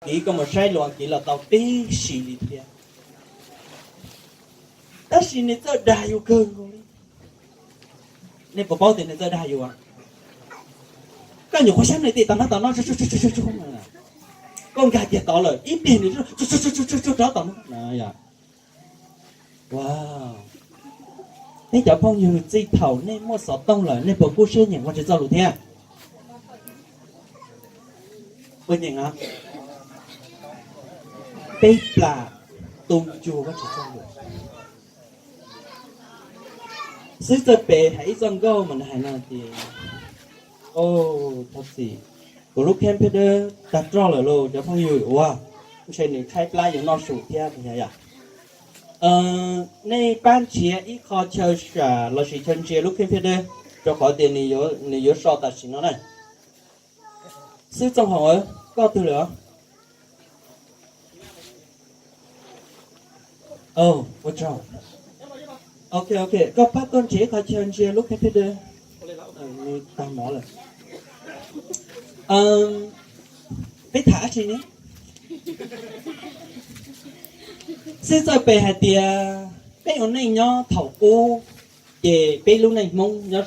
Kiv, koj mus saib lus Askiv los tau tib si li thiab. Tab sis nws txawj dag yus kawg nkaus li. Nej puas paub tias nws txawj dag yus? Koj nyuam qhuav saib nws tim tom no tom no, koj nkag kiag tod lawm ib pliag nws rov tom no. Peb cov phooj ywg, txij thaum nej muaj xov tooj lawm nej puas kub siab nyeem Vajtswv txoj lus thiab? Puas nyeem os? Peb plam tu ncua Vajtswv txoj lus. Xib Txawj Pes hais ib txoj nkauj mas nws hais no tias, thov txim, kuv lub kheej pheej dawb tag roj lawm lauj cov phooj ywg. Ua, ntshe nws tshaib plab yuav noj su thiab yom. Nej pab nrhiav ib qho chaw sam lossis chaw ntsia lub kheej pheej dawb, rau qhov tias nws yuav so tam sim no na. Xib Txooj Hoom, koj twg lawm? Ua tsaug. Ok, ok, koj pab tuaj nrhiav ib qho chaw ntsia lub kheej pheej dawb. Tag mov lawm. Peb tham dab tsi ne? Xib Txawj Pes hais tias peb ua neej nyob thaum ub, ces peb lub neej Hmoob nyob